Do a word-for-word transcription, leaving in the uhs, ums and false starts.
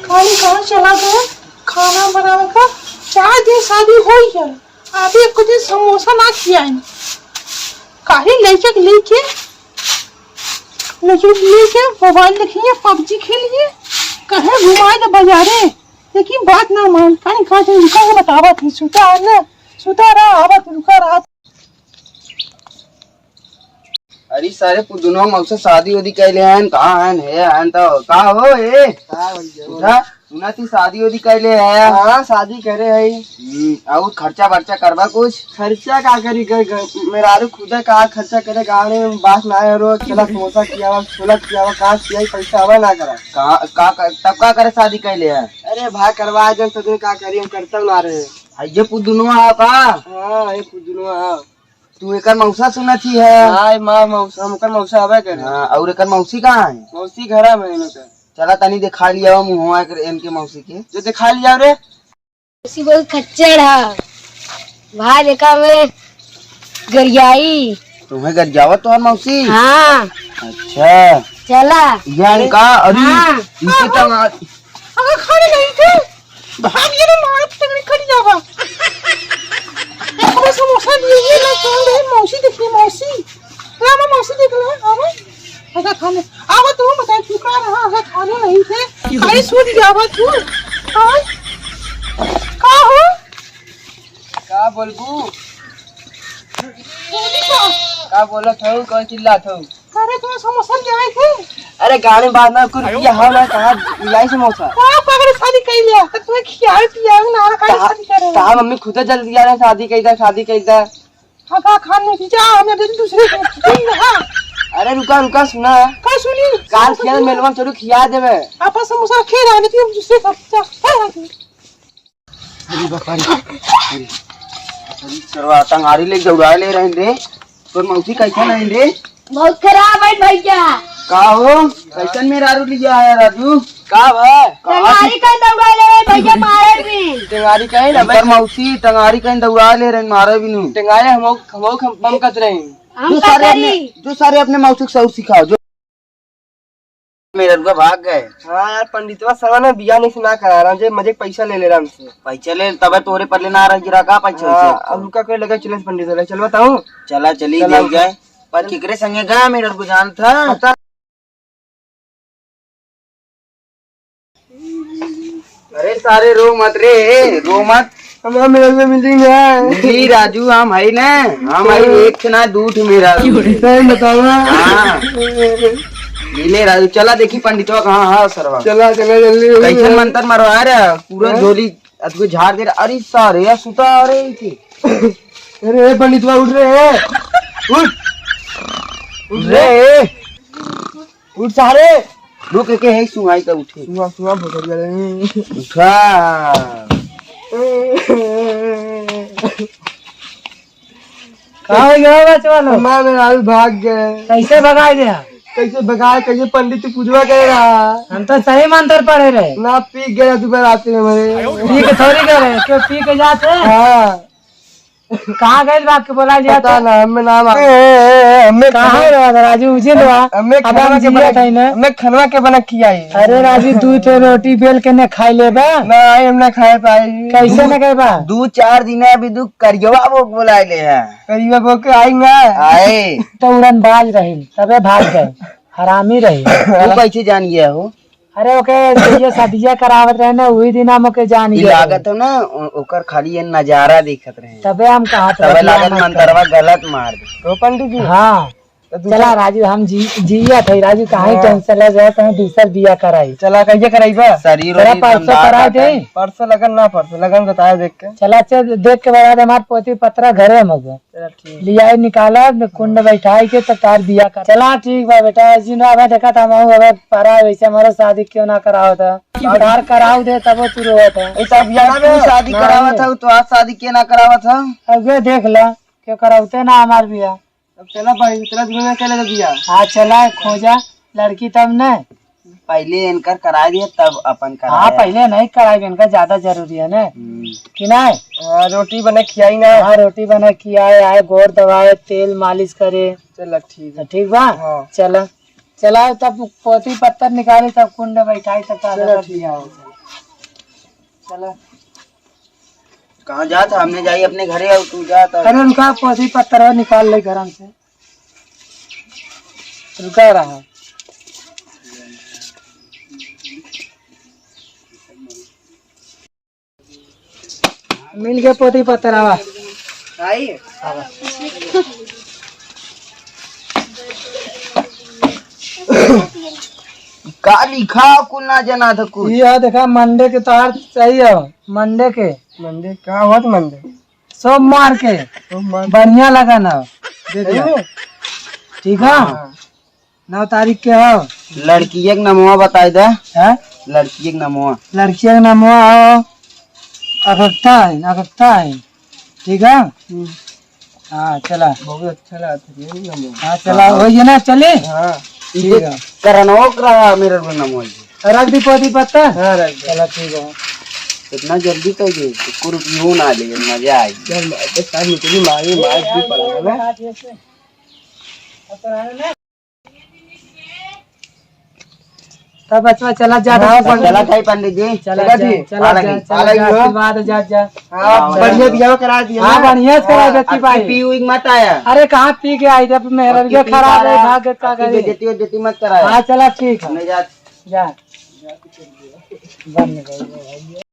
खाली कहाँ चला गया? खाना बनावे का चार दिन शादी होई है, अभी एक दिन समोसा ना खियाइन। काहे लइका के लेके, लइका के लेके मोबाइल देखिए, पबजी खेलिए, कहे घुमाए दे बाजारे, लेकिन बात ना मान। काहे कहाँ चली, कहाँ बतावा थी, सुता है ना, सुता रहा, आवा तू रुका रहा। अरे सारे पुदुनो मौसा शादी उदी कैले हैं, कहाँ हैं, है हैं तो का हो ए? का भैया? उठा, सुना थी शादी उदी कैले हैं? हाँ, शादी करे है। हम्म, और खर्चा बर्चा करबा कुछ? खर्चा का करी, ग-, ग-, मेहरारू खुदा का खर्चा करे, गाड़ी में बात ना है, रोज चला समोसा खियावा, छोला खियावा, का खियाई, पैसा आवा ना करा। का, का, का, तब का करे शादी कैले हैं? अरे भाई करवा जन सदन का करी, हम करता ना रहे। आ, ये पुदुनवा है का? हाँ, ये पुदुनवा है। तू एकर मौसा सुनत ही है? हाँ, माँ मौसा, हम ओकर मौसा हवे करे। हाँ, और एकर मौसी कहाँ है? मौसी घरा में है इनकर। चला तनी देखा लिया मुँहवा एकर, इनके मौसी के। जो देखा लिया रे। मौसी बहुत खच्चड़ है। भाई देखा मैं गरियाई। तुम्हें गरियावत तोहर मौसी? हाँ। अच्छा। चला। यार का, अरे, हाँ। इनके तो अगर खाने नहीं थे, भाग ये ना मार टंगड़ी खड़ी जावा। एक बार समोसा लिए ये ना, कौन रहे? मौसी देखिए, मौसी। रामा मौसी देख ले, आवा। ऐसा खाने, आवा तू बता, तू का रहा, ऐसा खाने नहीं थे। अरे सूझ जावा तू। हाँ? का हो? का बोलबू? बोली का? का बोलत हऊ? कौन चिल्लात हऊ? अरे, तुम्हें समोसा ले आए थे। अरे, गाने बात ना, कुछ किया हो ना, कहाँ मिलाई समोसा? कहाँ पकड़े शादी कर लिया? तो तुम्हें खियाए पियाए ना, कहाँ कहाँ, शादी करे? कहाँ मम्मी खुद जल्दी आ रहे, शादी कर दे, शादी कर दे। हाँ, का खान नहीं जा, हमें दे दूसरे को खियाई ना। अरे, रुका, रुका, सुना। का सुनी? काल खिया मेलवा में चलू, खिया देवे। आपा समोसा खिया रहा, नहीं तो हम दूसरे को खिया। अरे बाप रे। अरे, अरे सरवा टंगारी ले दौड़ा ले रहे रे। तोर मौसी कैसन है रे? बहुत खराब है भैया। का हो? कैसन मेहरारू लिया है राजू? का भा? टंगारी कहीं दौड़ा ले रहे भैया, मारे भी। टंगारी कहीं ना तोर मौसी टंगारी कहीं दौड़ा ले रहे, मारे भी नहीं। टंगारी हम, हम, हम बम कत रहे हैं। हम जो का सारे अपने, करी? जो सारे अपने मौसी के सौर सिखाओ, जो मेहररुआ भाग गए। हाँ यार, पंडितवा सरवा ना बियाह नहीं से ना करा रहा, जे मजे के पैसा ले ले रहा हमसे। पैसा ले, तबे तोरे पल्ले ना रह गिरा का पैसा हाँ, वैसा? अब रुका कोई लगे चले पंडित वाला, चल बताऊँ। चला, चली चला। दे जाए। पर केकरे संगे गया मेहररुआ जान था? पता अरे सारे रो मत रे, रो मत। हम, हम मेरे से मिलेंगे। जी राजू, हम है ना, हम है एक ठे ना दू ठे मेहरारू। सही बतावा। हाँ। मिले राजू, चला देखी पंडितवा कहाँ है सरवा। चला, चला जल्दी। कैसन मंतर मरवा रहा, पूरा हाँ? झोली अतको झाड़ दे रहा। अरे सारे यार सुता, अरे इनके। अरे पंडितवा उठ रहे हैं। उठ। उठ रे। उठ सारे। रुक के है सुनाई तब उठे। सुना, सुना, भोसड़िया रे। उठा। का हो गया बचवा लोग? हमारे मेहरारू भाग गए। कैसे भगाए दे? कैसे भगाए, कैसे पंडित जी पूजवा करे रहा? हम तो सही मंत्र पढ़े रहे। ना पी गया दोबारा आते हमारे। पी के थोड़ी गए, क्यों पी के जाते? हाँ। कहाँ गइल बा के बोला जात पता है? ना, हमें नाम आ-, ए, ए, ए, हमें कहाँ खाना, रहा था राजू? उजे लो आ। हमें अब खाना हम के जिया बना, था ही ना। हमें खाना के बना खियाई। अरे राजू, दू ठे रोटी बेल के न खाई लेबा? ना, हम ना खाए पाई। कैसे न खाए बा? दू चार दिन अभी दू करियवा वो बुलाए ले हैं। करियवा वो के आई ना। आए। तो उड़नबाज रही, तबे भाग गए। हरामी रही। तू कैसे जान गया हो? अरे ओके, जहिया सदिया करावत रहे ना, वही दिन हम ओके जान ई गए लागत रहे। हो ना, ओ-, ओकर खाली ये नजारा देखत रहे। तबे हम कहा था, तबे बतिया लागत मत कर। मंतरवा गलत मार दे। तो पंडित जी। हाँ। तो दूसरा चला राजू, हम जी, जिया थे राजू, काहे हाँ। टेंशन ले रहे, कहीं दूसर बिया कराई। चला, कहिए कराई बा? शरीर तेरा उरीर परसों धंधा करा का दे। टाइम। परसों लगन ना, परसों लगन बताया देख के। चला, चल देख के बता दे, हमार पोती पतरा घरे में हो गए। चला, ठीक। लियाई निकाला, कुंड बैठाई के, तब तार बिया कर। चला, ठीक बा बेटा, जिन अबे देखा था, हम अबे परा वैसे हमारे शादी क्यों ना करावत है। तार कराव दे, तब तू रोवत है। ए, तब यार, तू शादी ना करावत है। है, तो आज शादी के ना करावत है? अब ये देख ला, क्यों करावते ना हमार बिया। अब चला भाई, इतना दिन में चले बिया। हाँ, चला, खोजा लड़की तब ने। पहले इनकर कराए दिए, तब अपन हाँ, कराए। पहले नहीं कराए, इनका ज्यादा जरूरी है ना। हम्म। कि नहीं? हाँ, रोटी बना खियाई ना। हाँ, रोटी बना खियाए, आए गोड़ दबाए, तेल मालिश करे। चला, ठीक तो है। ठीक बा? हाँ। चला, चला, तब पोती पत्तर निकाले, तब कुंड बैठाई, तब चला, ठीक है। चला। कहाँ जात है? हमने जाई अपने घरे और तू जात है। अरे रुका, पोथी पत्तर निकाल ले घरन से। रुका रहा। मिल गया पोथी पत्तर, आवा। आई? आवा। का लिखा, कुल ना जना था कुछ। ये देखा, मंडे के तोहार चाहिए हो, मंडे के। मंडे का होत मंडे? सोमवार के। सोमवार। बढ़िया लगा ना। दे दिया। सही में? ठीक है? हाँ। नौ तारीख के हो। लड़किया के नमवा बताई दे। हैं? लड़किया के नमवा। लड़किया के नमवा हो। अगस्ता है, अगस्ता है। ठीक है? हम्म। हाँ, चला। बहुत अच्छा लगा था ये नमवा। हाँ, चला, हाँ। वही है ना, चली? हाँ। ठीक है। करनवा के रहा मेरे को नमवा जी। रख दी पोथी पत्तर? हाँ, रख दे। चला, ठीक है। इतना जल्दी कर दे, कुछ भी हो ना ले, मजा आई। चल, मैं तो शाम निकली, मारी, मार भी पड़ा है ना। तब बचवा चला जा, हाँ, तो चला जाई पंडित जी। चला चला जा, जी। चला आ जा, लगी, चला आ लगी जा, हो। आशीर्वाद जा, जा। हाँ, हाँ, बढ़िया बियाह करा दिया हाँ, ना। बढ़िया से करा हाँ, देती अब भाई। पी उई मत आया। अरे कहाँ पी के आई, जब मेहरबिया अब पी खराब है, खराब, भाग का अब पी करी। बेइज्जती उज्जती मत कराया। हाँ, चला ठीक है। हमने जा जा। बन गई।